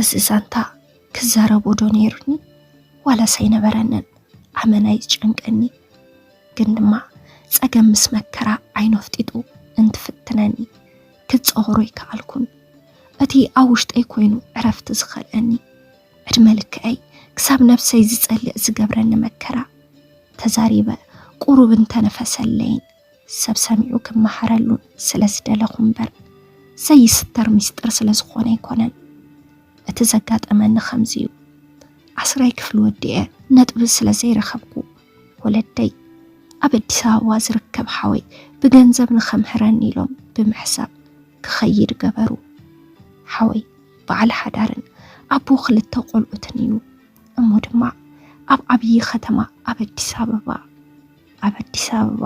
እዚ ዛንታ ክዛረቦ ዶ ነይሩኒ ዋላስ ኣይነበረንን? ኣመና እዩ ዝጨንቀኒ። ግን ድማ ጸገም ምስ መከራ ዓይኑ ኣፍጢጡ እንትፍትነኒ ክጸወሮ ኣይከኣልኩን። እቲ ኣብ ውሽጠይ ኮይኑ ዕረፍቲ ዝኸልአኒ፣ ዕድመ ልክዐይ ክሳብ ነብሰይ ዝጸልእ ዝገብረኒ መከራ ተዛሪበ ቁሩብ እንተነፈሰለይን ሰብ ሰሚዑ ክመሃረሉን ስለ ዝደለኹ እምበር፣ ዘይስተር ሚስጥር ስለ ዝኾነ ኣይኮነን። እቲ ዘጋጠመኒ ከምዚ እዩ። ዓስራይ ክፍሊ ወዲኤ ነጥቢ ስለ ዘይረኸብኩ፣ ወለደይ ኣብ ኣዲስ ኣበባ ዝርከብ ሓወይ ብገንዘብ ንኸምህረኒ ኢሎም ብምሕሳብ ክኸይድ ገበሩ። ሓወይ በዓል ሓዳርን ኣቦ ክልተ ቆልዑትን እዩ። እሞ ድማ ኣብ ዓብዪ ከተማ ኣብ ኣዲስ ኣበባ፣ ኣብ ኣዲስ ኣበባ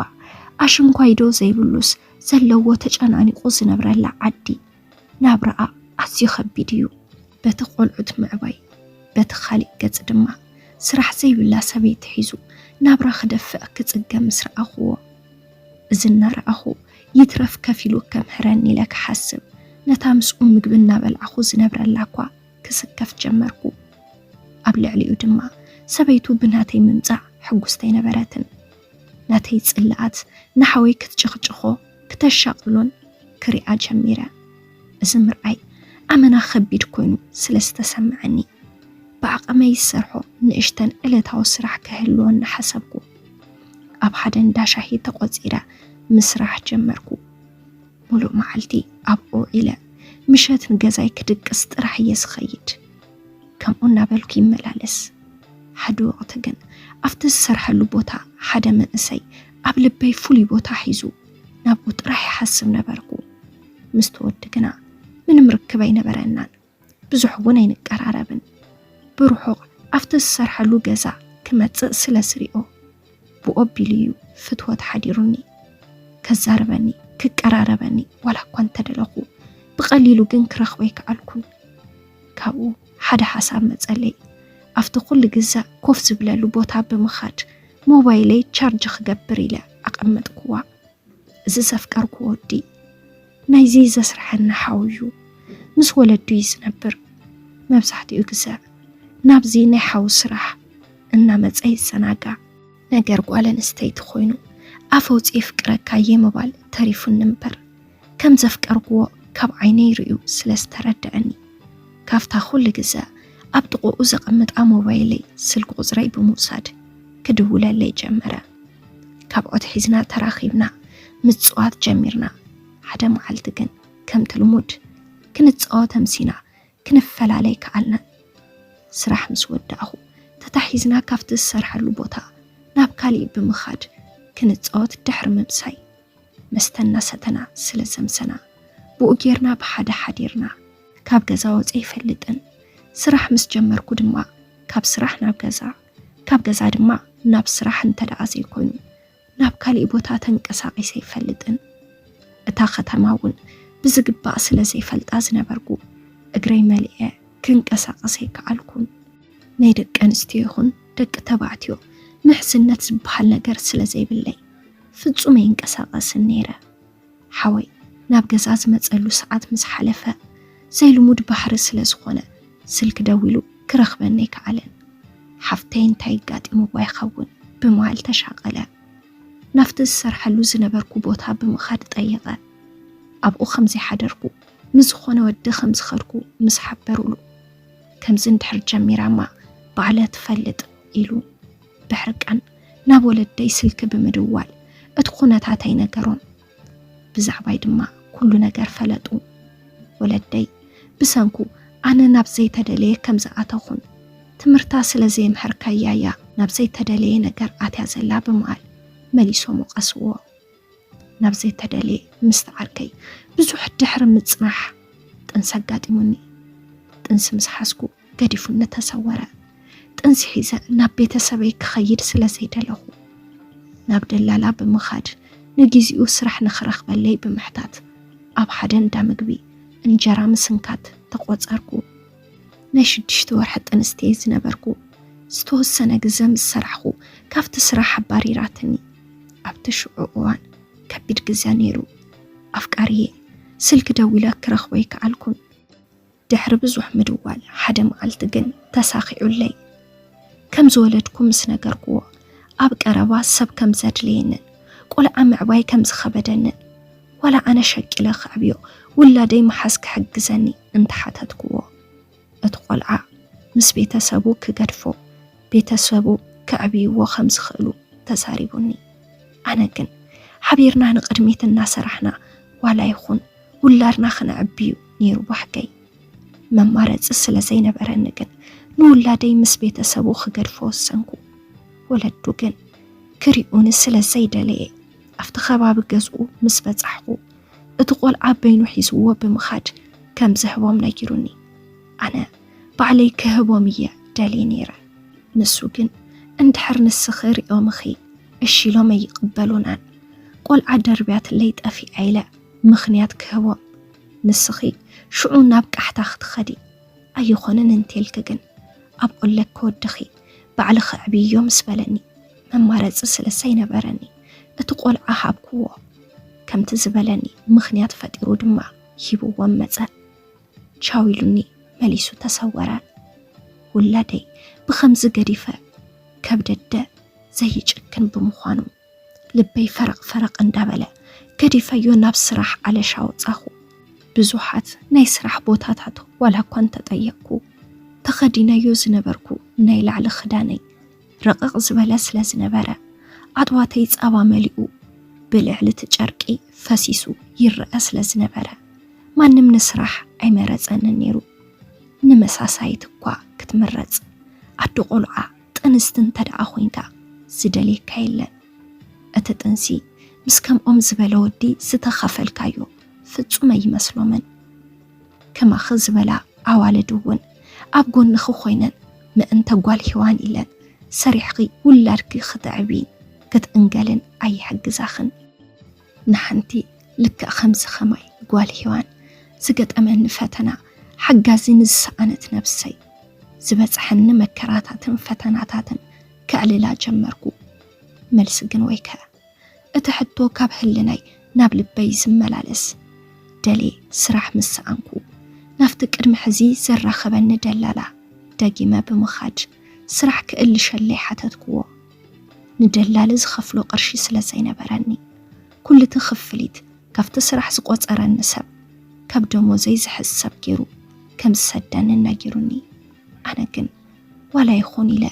ኣሽንኳይ ዶ ዘይብሉስ ዘለዎ ተጨናኒቑ ዝነብረላ ዓዲ ናብራኣ ኣዝዩ ከቢድ እዩ። በቲ ቆልዑት ምዕባይ፣ በቲ ካሊእ ገጽ ድማ ስራሕ ዘይብላ ሰበይቲ ሒዙ ናብራ ክደፍእ ክጽገም ምስ ረኣኹዎ፣ እዚ እናረኣኹ ይትረፍ ከፊሉ ከምህረኒ ኢለ ክሓስብ፣ ነታ ምስኡ ምግቢ እናበልዓኹ ዝነብረላ እኳ ክስከፍ ጀመርኩ። ኣብ ልዕሊኡ ድማ ሰበይቱ ብናተይ ምምጻእ ሕጉስቲ ኣይነበረትን። ናተይ ጽልኣት ንሓወይ ክትጭቕጭቖ፣ ክተሻቕሎን ክሪኣ ጀሚረ። እዚ ምርኣይ ኣመና ከቢድ ኮይኑ ስለ ዝተሰምዐኒ፣ ብዓቐመይ ዝሰርሖ ንእሽተን ዕለታዊ ስራሕ ክህልዎ እናሓሰብኩ፣ ኣብ ሓደ እንዳ ሻሂ ተቖጺረ ምስራሕ ጀመርኩ። ሙሉእ መዓልቲ ኣብኡ ውዒለ፣ ምሸት ንገዛይ ክድቅስ ጥራሕ እየ ዝኸይድ። ከምኡ እናበልኩ ይመላለስ። ሓደ ወቕቲ ግን ኣብቲ ዝሰርሐሉ ቦታ ሓደ መንእሰይ ኣብ ልበይ ፍሉይ ቦታ ሒዙ ናብኡ ጥራሕ ይሓስብ ነበርኩ። ምስቲ ወዲ ግና ምንም ርክብ ኣይነበረናን። ብዙሕ እውን ኣይንቀራረብን። ብርሑቕ ኣብቲ ዝሰርሐሉ ገዛ ክመጽእ ስለ ዝሪኦ፣ ብኦቢሉ እዩ ፍትወት ሓዲሩኒ። ከዛርበኒ፣ ክቀራረበኒ ዋላ እኳ እንተደለኹ፣ ብቐሊሉ ግን ክረኽቦ ኣይከኣልኩን። ካብኡ ሓደ ሓሳብ መጸለይ። ኣብቲ ኩሉ ግዘ ኮፍ ዝብለሉ ቦታ ብምኻድ ሞባይለይ ቻርጅ ክገብር ኢለ ኣቐመጥኩዋ። እዚ ዘፍቀርኩ ወዲ ናይዚ ዘስርሐኒ ሓው እዩ። ምስ ወለዱ እዩ ዝነብር። መብዛሕትኡ ግዘ ናብዚ ናይ ሓው ስራሕ እናመጸ ይዘናጋዕ። ነገር ጓል ኣንስተይቲ ኮይኑ ኣፍ ኣውፂ የፍቅረካ እየ ምባል ተሪፉኒ እምበር፣ ከም ዘፍቀርኩዎ ካብ ዓይነይ ርእዩ ስለ ዝተረድዐኒ፣ ካብታ ኩሉ ግዘ ኣብ ጥቕኡ ዘቐምጣ ሞባይለይ ስልኪ ቁፅረይ ብምውሳድ ክድውለለይ ጀመረ። ካብ ዖት ሒዝና ተራኺብና ምፅዋት ጀሚርና። ሓደ መዓልቲ ግን ከምቲ ልሙድ ክንፃወት ኣምሲና ክንፈላለይ ከኣልናን። ስራሕ ምስ ወዳእኹ ተታሒዝና ካብቲ ዝሰርሐሉ ቦታ ናብ ካሊእ ብምኻድ ክንፃወት ድሕሪ ምምሳይ፣ መስተ እናሰተና ስለ ዘምሰና ብኡ ጌርና ብሓደ ሓዲርና። ካብ ገዛ ወፂ ኣይፈልጥን። ስራሕ ምስ ጀመርኩ ድማ ካብ ስራሕ ናብ ገዛ፣ ካብ ገዛ ድማ ናብ ስራሕ እንተ ደኣ ዘይኮይኑ ናብ ካሊእ ቦታ ተንቀሳቒሰ ኣይፈልጥን። እታ ከተማ እውን ብዝግባእ ስለ ዘይፈልጣ ዝነበርኩ እግረይ መሊኤ ክንቀሳቐስ ኣይከኣልኩን። ናይ ደቂ ኣንስትዮ ይኹን ደቂ ተባዕትዮ ምሕዝነት ዝበሃል ነገር ስለ ዘይብለይ ፍጹም ኣይንቀሳቐስን ነይረ። ሓወይ ናብ ገዛ ዝመጸሉ ሰዓት ምስ ሓለፈ ዘይልሙድ ባህሪ ስለ ዝኾነ ስልኪ ደዊሉ ክረኽበኒ ኣይከኣለን። ሓፍተይ እንታይ ኣጋጢምዋ ይኸውን ብምባል ተሻቐለ። ናብቲ ዝሰርሐሉ ዝነበርኩ ቦታ ብምኻድ ጠየቐ። ኣብኡ ከም ዘይሓደርኩ ምስ ዝኾነ ወዲ ከም ዝኸድኩ ምስ ሓበሩሉ፣ ከምዚ እንድሕር ጀሚራማ ባዕለ ትፈልጥ ኢሉ ብሕርቃን ናብ ወለደይ ስልኪ ብምድዋል እቲ ኩነታተይ ነገሮም። ብዛዕባይ ድማ ኩሉ ነገር ፈለጡ። ወለደይ ብሰንኩ ኣነ ናብ ዘይተደለየ ከም ዝኣተኹን ትምህርታ ስለ ዘየምሀርካያ እያ ናብ ዘይተደለየ ነገር ኣትያ ዘላ ብምባል መሊሶም ወቐስዎ። ናብ ዘይተደለየ ምስቲ ዓርከይ ብዙሕ ድሕሪ ምጽናሕ ጥንሲ ኣጋጢሙኒ። ጥንሲ ምስ ሓዝኩ ገዲፉኒ ተሰወረ። ጥንሲ ሒዘ ናብ ቤተሰበይ ክኸይድ ስለ ዘይደለኹ ናብ ደላላ ብምኻድ ንግዚኡ ስራሕ ንኽረኽበለይ ብምሕታት ኣብ ሓደ እንዳ ምግቢ እንጀራ ምስንካት ተቖጸርኩ። ናይ ሽዱሽተ ወርሒ ጥንስቲ እየ ዝነበርኩ። ዝተወሰነ ግዘ ምስ ሰራሕኹ ካብቲ ስራሕ ኣባሪራትኒ። ኣብቲ ሽዑ እዋን ከቢድ ግዘ ነይሩ። ኣፍቃሪየ ስልኪ ደዊለ ክረኽቦ ኣይከኣልኩን። ድሕሪ ብዙሕ ምድዋል ሓደ መዓልቲ ግን ተሳኺዑለይ። ከም ዝወለድኩ ምስ ነገርኩዎ፣ ኣብ ቀረባ ሰብ ከም ዘድለየንን ቆልዓ ምዕባይ ከም ዝኸበደንን፣ ዋላ ኣነ ሸቂለ ከዕብዮ ውላደይ ምሓዝ ክሕግዘኒ እንተሓተትኩዎ፣ እቲ ቆልዓ ምስ ቤተሰቡ ክገድፎ፣ ቤተሰቡ ከዕብይዎ ከም ዝኽእሉ ተዛሪቡኒ። ኣነ ግን ሓቢርና ንቕድሚት እናሰራሕና ዋላ ይኹን ውላድና ክነዕብዩ ነይሩ ባህገይ። መማረፂ ስለ ዘይነበረኒ ግን ንውላደይ ምስ ቤተሰቡ ክገድፎ ወሰንኩ። ወለዱ ግን ክሪኡኒ ስለ ዘይደለየ ኣብቲ ከባቢ ገዝኡ ምስ በጻሕኩ እቲ ቆልዓ በይኑ ሒዝዎ ብምኻድ ከም ዝህቦም ነጊሩኒ። ኣነ ባዕለይ ክህቦም እየ ደልየ ነይረ። ንሱ ግን እንድሕር ንስኺ ሪኦምኺ እሺ ኢሎም ኣይቕበሉናን። ቆልዓ ደርብያትለይ ጠፊኣ ኢለ ምኽንያት ክህቦም፣ ንስኺ ሽዑ ናብ ቃሕታ ክትኸዲ ኣይኾንን እንቴልኪ ግን ኣብ ኦለኪ ወድኺ ባዕልኺ ኣዕብይዮ ምስ በለኒ፣ መማረፂ ስለ ዘይነበረኒ እቲ ቆልዓ ሃብክዎ። ከምቲ ዝበለኒ ምኽንያት ፈጢሩ ድማ ሂብዎም መፀ። ቻው ኢሉኒ መሊሱ ተሰወረ። ውላደይ ብኸምዚ ገዲፈ ከብደደ ዘይጭክን ብምዃኑ ልበይ ፈረቕ ፈረቕ እንዳበለ ገዲፈዮ ናብ ስራሕ ኣለሻ ወጻኹ። ብዙሓት ናይ ስራሕ ቦታታት ዋላ እኳ እንተጠየቅኩ፣ ተኸዲነዮ ዝነበርኩ ናይ ላዕሊ ክዳነይ ረቕቕ ዝበለ ስለ ዝነበረ፣ ኣጥዋተይ ጻባ መሊኡ ብልዕሊ እቲ ጨርቂ ፈሲሱ ይረኣ ስለ ዝነበረ፣ ማንም ንስራሕ ኣይመረጸንን ነይሩ። ንመሳሳይት እኳ ክትምረጽ፣ ኣዶ ቆልዓ ጥንስቲ እንተ ደኣ ኮይንካ ዝደልየካ የለን። እቲ ጥንሲ ምስ ከምኦም ዝበለ ወዲ ዝተኻፈልካዮ ፍጹም ኣይመስሎምን። ከማኺ ዝበላ ኣዋልድ እውን ኣብ ጎንኺ ኮይነን ምእንተ ጓል ሄዋን ኢለን ሰሪሕኺ ውላድኪ ክተዕብይን ክትእንገልን ኣይሕግዛኽን። ንሓንቲ ልክዕ ከምዚ ኸማይ ጓል ሄዋን ዝገጠመኒ ፈተና ሓጋዚ ንዝሰኣነት ነብሰይ ዝበጽሐኒ መከራታትን ፈተናታትን ከዕልላ ጀመርኩ። መልሲ ግን ወይከ እቲ ሕቶ ካብ ህልናይ ናብ ልበይ ዝመላለስ ደልየ ስራሕ ምስ ሰኣንኩ፣ ናብቲ ቅድሚ ሕዚ ዘራኸበኒ ደላላ ደጊመ ብምኻድ ስራሕ ክእልሸለይ ሓተትክዎ። ንደላሊ ዝኸፍሎ ቅርሺ ስለ ዘይነበረኒ፣ ኩሉቲ ክፍሊት ካብቲ ስራሕ ዝቆጸረኒ ሰብ ካብ ደሞዘይ ዝሕሰብ ገይሩ ከም ዝሰደኒ ነጊሩኒ። ኣነ ግን ዋላ ይኹን ኢለ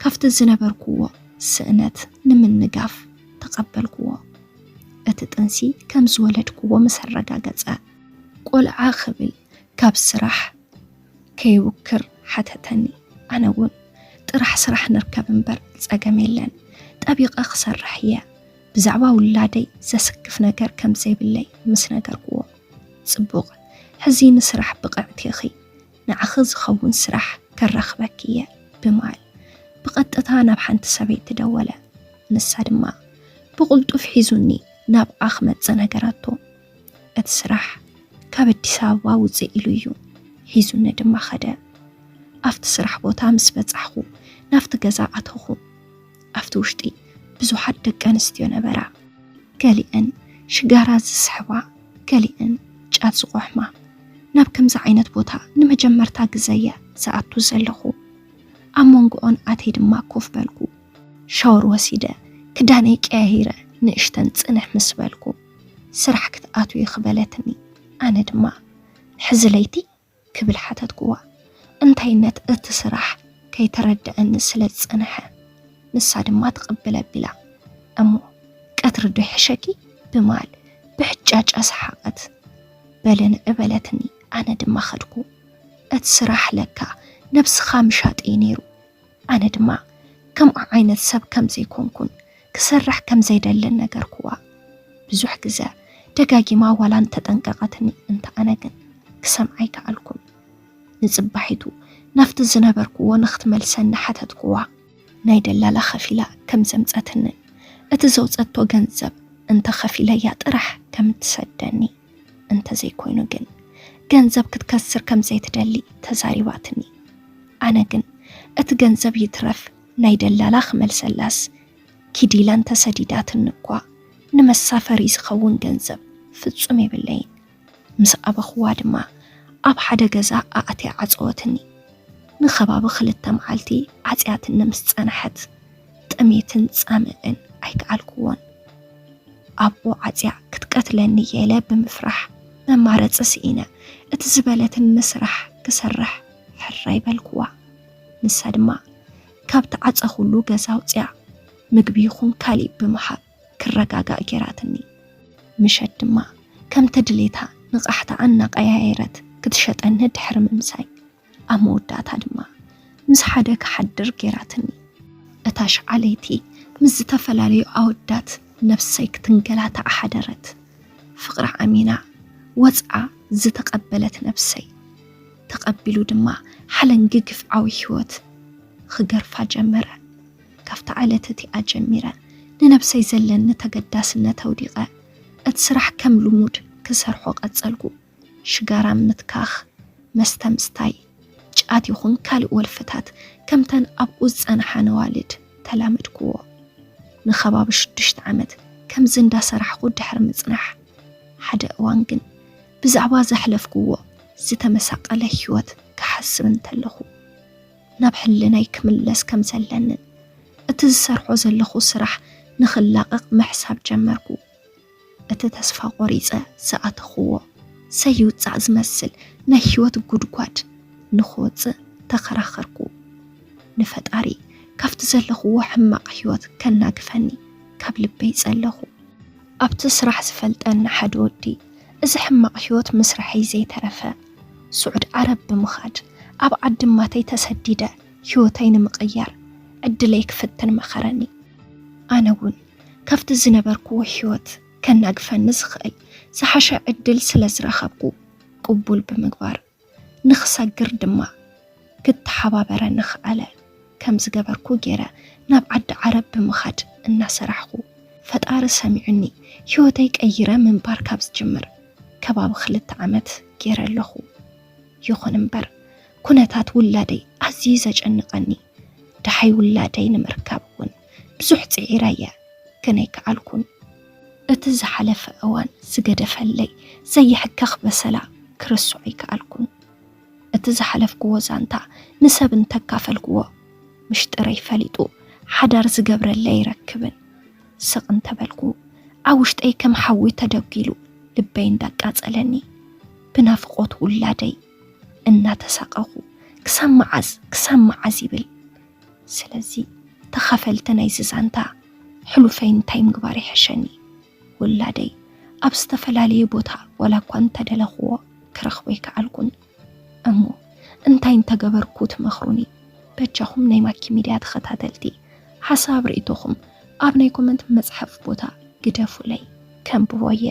ካብቲ ዝነበርክዎ ስእነት ንምንጋፍ ተቐበልክዎ። እቲ ጥንሲ ከም ዝወለድክዎ ምስ ኣረጋገጸ፣ ቆልዓ ክብል ካብ ስራሕ ከይውክር ሓተተኒ። ኣነ እውን ጥራሕ ስራሕ ንርከብ እምበር ጸገም የለን፣ ጠቢቐ ክሰርሕ እየ፣ ብዛዕባ ውላደይ ዘስክፍ ነገር ከም ዘይብለይ ምስ ነገርክዎ፣ ጽቡቕ፣ ሕዚ ንስራሕ ብቕዕቲ ኢኺ፣ ንዓኺ ዝኸውን ስራሕ ከራኽበኪ እየ ብምባል ብቐጥታ ናብ ሓንቲ ሰበይቲ ደወለ። ንሳ ድማ ብቕልጡፍ ሒዙኒ ናብኣ ክመጽእ ነገረቶ። እቲ ስራሕ ካብ ኣዲስ ኣበባ ውፅእ ኢሉ እዩ ሒዙኒ ድማ ኸደ። ኣብቲ ስራሕ ቦታ ምስ በጻሕኹ ናብቲ ገዛ ኣተኹ። ኣብቲ ውሽጢ ብዙሓት ደቂ ኣንስትዮ ነበራ። ገሊአን ሽጋራ ዝስሕባ፣ ገሊአን ጫት ዝቆሕማ። ናብ ከምዚ ዓይነት ቦታ ንመጀመርታ ግዘየ ዝኣቱ ዘለኹ። ኣብ መንጎኦን ኣተይ ድማ ኮፍ በልኩ። ሻወር ወሲደ ክዳነይ ቀያይረ ንእሽተን ጽንሕ ምስ በልኩ፣ ስራሕ ክትኣትዊ ክበለትኒ። ኣነ ድማ ሕዚ ለይቲ ክብል ሓተትክዋ። እንታይነት እቲ ስራሕ ከይተረድአኒ ስለ ዝጸንሐ፣ ንሳ ድማ ትቕብል ኣቢላ፣ እሞ ቀትሪ ዶ ይሕሸኪ ብምባል ብሕጫጫ ሰሓቐት። በለ ንዕበለትኒ፣ ኣነ ድማ ኸድኩ። እቲ ስራሕ ለካ ነብስኻ ምሻጥ እዩ ነይሩ። ኣነ ድማ ከምኣ ዓይነት ሰብ ከም ዘይኮንኩን ክሰርሕ ከም ዘይደልን ነገርክዋ። ብዙሕ ግዘ ደጋጊማ ዋላ እንተጠንቀቐትኒ እንተ ኣነ ግን ክሰምዓ ኣይከኣልኩን። ንጽባሒቱ ናብቲ ዝነበርክዎ ንኽትመልሰኒ ሓተትክዋ። ናይ ደላላ ኸፊላ ከም ዘምጸትንን እቲ ዘውጸቶ ገንዘብ እንተ ኸፊለያ ጥራሕ ከም እትሰደኒ፣ እንተ ዘይኮይኑ ግን ገንዘብ ክትከስር ከም ዘይትደሊ ተዛሪባትኒ። ኣነ ግን እቲ ገንዘብ ይትረፍ ናይ ደላላ ክመልሰላስ ኪድ ኢላ እንተ ሰዲዳትኒ እኳ ንመሳፈሪ ዝኸውን ገንዘብ ፍጹም የብለይን። ምስ ኣበኽዋ ድማ ኣብ ሓደ ገዛ ኣእትያ ዓጸወትኒ። ንኸባቢ ክልተ መዓልቲ ዓጽያትኒ ምስ ጸንሐት፣ ጥሜትን ጻምእን ኣይከኣልኩዎን። ኣቦ ዓጽያ ክትቀትለኒ ገለ ብምፍራሕ መማረጺ ስኢነ፣ እቲ ዝበለትኒ ስራሕ ክሰርሕ ሕራይ በልኩዋ። ንሳ ድማ ካብቲ ዓጸኹሉ ገዛ ኣውጽያ ምግቢ ይኹን ካሊእ ብምሃብ ክረጋጋእ ጌራትኒ። ምሸት ድማ ከምቲ ድሌታ ንቓሕታ ኣናቐያየረት ክትሸጠኒ ድሕሪ ምምሳይ፣ ኣብ መወዳእታ ድማ ምስ ሓደ ክሓድር ጌራትኒ። እታ ሸዓ ለይቲ ምስ ዝተፈላለዩ ኣወዳት ነብሰይ ክትንገላታዕ ሓደረት። ፍቕሪ ዓሚና ወጽዓ ዝተቐበለት ነብሰይ፣ ተቐቢሉ ድማ ሓለንጊ ግፍዓዊ ህይወት ክገርፋ ጀመረ። ካብታ ዕለት እቲኣ ጀሚረ ንነብሰይ ዘለኒ ተገዳስነት ኣውዲቐ፣ እቲ ስራሕ ከም ልሙድ ክሰርሖ ቀጸልኩ። ሽጋራ ምትካኽ፣ መስተ ምስታይ፣ ጫት ይኹን ካልእ ወልፍታት ከምተን ኣብኡ ዝጸንሓ ነዋልድ ተላመድክዎ። ንኸባቢ ሽዱሽተ ዓመት ከምዚ እንዳሰራሕኹ ድሕሪ ምጽናሕ፣ ሓደ እዋን ግን ብዛዕባ ዘሕለፍክዎ ዝተመሳቐለ ህይወት ክሓስብ እንተለኹ፣ ናብ ሕልናይ ክምለስ ከም ዘለንን እቲ ዝሰርሖ ዘለኹ ስራሕ ንኽላቐቕ ምሕሳብ ጀመርኩ። እቲ ተስፋ ቆሪጸ ዝኣተኽዎ ሰይውጻእ ዝመስል ናይ ህይወት ጉድጓድ ንኽወጽእ ተኸራኸርኩ። ንፈጣሪ ካብቲ ዘለኽዎ ሕማቕ ህይወት ከናግፈኒ ካብ ልበይ ጸለኹ። ኣብቲ ስራሕ ዝፈልጠኒ ሓደ ወዲ፣ እዚ ሕማቕ ህይወት ምስርሐይ ዘይተረፈ፣ ስዑድ ዓረብ ብምኻድ ኣብ ዓዲ ማተይ ተሰዲደ ህይወተይ ንምቕያር ዕድለይ ክፍትን መኸረኒ። ኣነ እውን ካብቲ ዝነበርክዎ ህይወት ከናግፈኒ ዝኽእል ዝሓሸ ዕድል ስለ ዝረኸብኩ፣ ቅቡል ብምግባር፣ ንኽሰግር ድማ ክተሓባበረኒ ክኣለ። ከም ዝገበርኩ ገይረ ናብ ዓዲ ዓረብ ብምኻድ እናሰራሕኩ፣ ፈጣሪ ሰሚዑኒ ህይወተይ ቀይረ ምንባር ካብ ዝጅምር ከባቢ ክልተ ዓመት ገይረ ኣለኹ። ይኹን እምበር፣ ኩነታት ውላደይ ኣዝዩ ዘጨንቐኒ፣ ደሓይ ውላደይ ንምርካብ እውን ብዙሕ ጽዒረ እየ፣ ግን ኣይከኣልኩን። እቲ ዝሓለፈ እዋን ዝገደፈለይ ዘይሕከኽ በሰላ ክርስዖ ኣይከኣልኩን። እቲ ዝሓለፍክዎ ዛንታ ንሰብ እንተካፈልክዎ፣ ምሽጥረይ ፈሊጡ ሓዳር ዝገብረለይ ኣይረክብን። ስቕ እንተበልኩ፣ ኣብ ውሽጠይ ከም ሓዊ ተደጒሉ ልበይ እንዳቃጸለኒ፣ ብናፍቖት ውላደይ እናተሳቐኹ፣ ክሳብ መዓዝ፣ ክሳብ መዓዝ ይብል። ስለዚ ተኻፈልቲ ናይዚ ዛንታ፣ ሕሉፈይ እንታይ ምግባር ይሕሸኒ? ውላደይ ኣብ ዝተፈላለየ ቦታ ዋላ እኳ እንተደለኽዎ ክረኽቦ ኣይከኣልኩን። እሞ እንታይ እንተገበርኩ ትመኽሩኒ? በጃኹም ናይ ማኪ ሚድያ ተኸታተልቲ፣ ሓሳብ ርእይቶኹም ኣብ ናይ ኮመንት መጽሓፍ ቦታ ግደፉለይ፣ ከንብቦ እየ።